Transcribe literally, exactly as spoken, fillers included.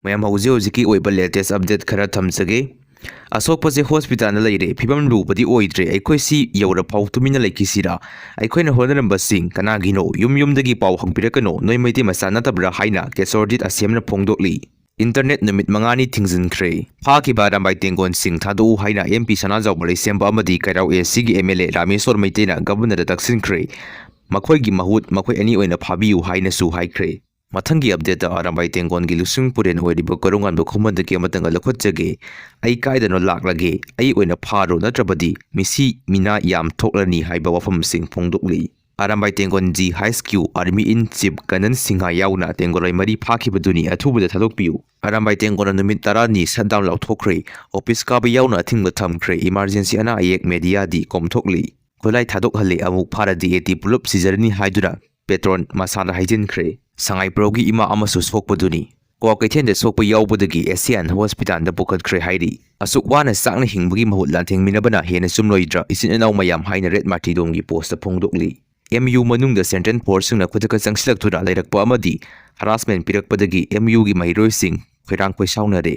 ꯃꯌꯥꯝ, ꯍꯧꯖꯤꯛ ꯍꯧꯖꯤꯛꯀꯤ ꯑꯣꯏꯕ latest update ꯈꯔ ꯊꯝꯖꯒꯦ꯫ ꯑꯁꯣꯛꯄꯁꯦ ꯍꯣꯁꯄꯤꯇꯥꯜꯗ ꯂꯩꯔꯦ, ꯐꯤꯕꯝ ꯂꯨꯕꯗꯤ ꯑꯣꯏꯗ꯭ꯔꯦ, ꯑꯩꯈꯣꯏ ꯁꯤ ꯌꯧꯔꯐꯥꯎ ꯇꯨꯃꯤꯟꯅ ꯂꯩꯈꯤꯁꯤꯔꯥ? ꯑꯩꯈꯣꯏꯅ ꯍꯣꯠꯅꯔꯝꯕꯁꯤꯡ ꯀꯅꯥꯒꯤꯅꯣ? ꯌꯨꯝ ꯌꯨꯝꯗꯒꯤ ꯄꯥꯎ ꯍꯪꯕꯤꯔꯛꯀꯅꯣ, ꯅꯣꯏ ꯃꯩꯇꯩ ꯃꯆꯥ ꯅꯠꯇꯕ꯭ꯔꯥ ꯍꯥꯏꯅ ꯀꯦꯁꯣꯔꯖꯤꯠ ꯑꯁꯦꯝꯅ ꯐꯣꯡꯗꯣꯛꯂꯤ꯫ ꯏꯟꯇꯔꯅꯦꯠ ꯅꯨꯃꯤꯠ ꯃꯉꯥꯅꯤ ꯊꯤꯡꯖꯤꯟꯈ꯭ꯔꯦ꯫ ꯐꯥꯈꯤꯕ ꯑꯔꯥꯝꯕꯥꯏ ꯇꯦꯡꯒꯣꯟꯁꯤꯡ ꯊꯥꯗꯣꯛꯎ ꯍꯥꯏꯅ ꯑꯦꯝ ꯄꯤ ꯁꯅꯥꯖꯥꯎꯕ ꯂꯩꯁꯦꯝꯕ ꯑꯃꯗꯤ ꯀꯩꯔꯥꯎ ꯑꯦ ꯁꯤꯒꯤ ꯑꯦꯝ ꯑꯦꯜ ꯑꯦ ꯔꯥꯃꯦꯁꯣꯔ ꯃꯩꯇꯩꯅ ꯒꯕꯔꯅꯔꯗ ꯇꯛꯁꯤꯟꯈ꯭ꯔꯦ꯫ ꯃꯈꯣꯏꯒꯤ ꯃꯍꯨꯠ ꯃꯈꯣꯏ ꯑꯅꯤ ꯑꯣꯏꯅ ꯐꯥꯕꯤꯌꯨ ꯍꯥꯏꯅꯁꯨ ꯍꯥꯏꯈ꯭ꯔꯦ꯫ ꯃꯊꯪꯒꯤ ꯑꯞꯗꯦꯠꯇ ꯑꯔꯥꯝꯕꯥꯏ ꯇꯦꯡꯒꯣꯟꯒꯤ ꯂꯨꯆꯤꯡ ꯄꯨꯔꯦꯟ ꯑꯣꯏꯔꯤꯕ ꯀꯣꯔꯧꯉꯥꯟꯕ ꯈꯨꯃꯟꯗꯒꯤ ꯑꯃꯇꯪꯒ ꯂꯧꯈꯠꯆꯒꯦ꯫ ꯑꯩ ꯀꯥꯏꯗꯅꯣ ꯂꯥꯛꯂꯒꯦ? ꯑꯩ ꯑꯣꯏꯅ ꯐꯥꯔꯣ, ꯅꯠꯇ꯭ꯔꯕꯗꯤ ꯃꯤꯁꯤ ꯃꯤꯅꯥ ꯌꯥꯝ ꯊꯣꯛꯂꯅꯤ ꯍꯥꯏꯕ ꯋꯥꯐꯝꯁꯤꯡ ꯐꯣꯡꯗꯣꯛꯂꯤ꯫ ꯑꯔꯥꯝꯕꯥꯏ ꯇꯦꯡꯒꯣꯟ ꯖꯤ ꯍꯥꯏꯁ ꯀ꯭ꯌꯨ ꯑꯥꯔꯃꯤ ꯏꯟ ꯆꯤꯞ ꯀꯅꯟ ꯁꯤꯡꯍ ꯌꯥꯎꯅ ꯇꯦꯡꯒꯣꯂꯩ ꯃꯔꯤ ꯐꯥꯈꯤꯕꯗꯨꯅꯤ ꯑꯊꯨꯕꯗ ꯊꯥꯗꯣꯛꯄꯤꯌꯨ꯫ ꯑꯔꯥꯝꯕꯥꯏ ꯇꯦꯡꯒꯣꯟꯅ ꯅꯨꯃꯤꯠ ꯇꯔꯥꯅꯤ ꯁꯠꯗꯥꯎꯟ ꯂꯥꯎꯊꯣꯛꯈ꯭ꯔꯦ꯫ ꯑꯣꯐꯤꯁ ꯀꯥꯕ ꯌꯥꯎꯅ ꯑꯊꯤꯡꯕ ꯊꯝꯈ꯭ꯔꯦ꯫ ꯏꯃꯥꯔꯖꯦꯟꯁꯤ ꯑꯅꯥ ꯑꯌꯦꯛ ꯃꯦꯗꯤꯌꯥꯗꯤ ꯀꯣꯝꯊꯣꯛꯂꯤ꯫ ꯈꯨꯠꯂꯥꯏ ꯊꯥꯗꯣꯛꯍꯜꯂꯤ, ꯑꯃꯨꯛ ꯐꯥꯔꯗꯤ ꯑꯦ ꯇꯤ ꯄꯨꯂꯞ ꯁꯤꯖꯔꯅꯤ ꯍꯥꯏꯗꯨꯅ ꯄꯦꯇ꯭ꯔꯣꯟ ꯃꯁꯥꯗ ꯍꯥꯏꯖꯤꯟꯈ꯭ꯔꯦ꯫ ꯁꯉꯥꯏꯄ꯭ꯔꯧꯒꯤ ꯏꯃꯥ ꯑꯃꯁꯨ ꯁꯣꯛꯄꯗꯨꯅꯤ꯫ ꯀ꯭ꯋꯥꯀꯩꯊꯦꯜꯗ ꯁꯣꯛꯄ ꯌꯥꯎꯕꯗꯒꯤ ꯑꯦꯁꯤꯌꯥꯟ ꯍꯣꯁꯄꯤꯇꯥꯜꯗ ꯄꯨꯈꯠꯈ꯭ꯔꯦ ꯍꯥꯏꯔꯤ꯫ ꯑꯁꯨꯛ ꯋꯥꯅ ꯆꯥꯛꯅ ꯍꯤꯡꯕꯒꯤ ꯃꯍꯨꯠ ꯂꯥꯟꯊꯦꯡꯃꯤꯟꯅꯕꯅ ꯍꯦꯟꯅ ꯆꯨꯝꯂꯣꯏꯗ꯭ꯔꯥ? ꯏꯆꯤꯟ ꯏꯅꯥꯎ ꯃꯌꯥꯝ ꯍꯥꯏꯅ ꯔꯦꯠ ꯃꯥꯔꯇꯤꯗꯣꯝꯒꯤ ꯄꯣꯁꯇ ꯐꯣꯡꯗꯣꯛꯂꯤ꯫ ꯑꯦꯝ ꯌꯨ ꯃꯅꯨꯡꯗ ꯁꯦꯟꯇ꯭ꯔꯦꯜ ꯐꯣꯔꯁꯁꯤꯡꯅ ꯈꯨꯗꯛꯇ ꯆꯪꯁꯤꯜꯂꯛꯇꯨꯅ ꯂꯩꯔꯛꯄ ꯑꯃꯗꯤ ꯍꯔꯥꯁꯃꯦꯟ ꯄꯤꯔꯛꯄꯗꯒꯤ ꯑꯦꯝ ꯌꯨꯒꯤ ꯃꯍꯩꯔꯣꯏꯁꯤꯡ ꯈꯣꯏꯔꯥꯡ ꯈꯣꯏꯁꯥꯎꯅꯔꯦ꯫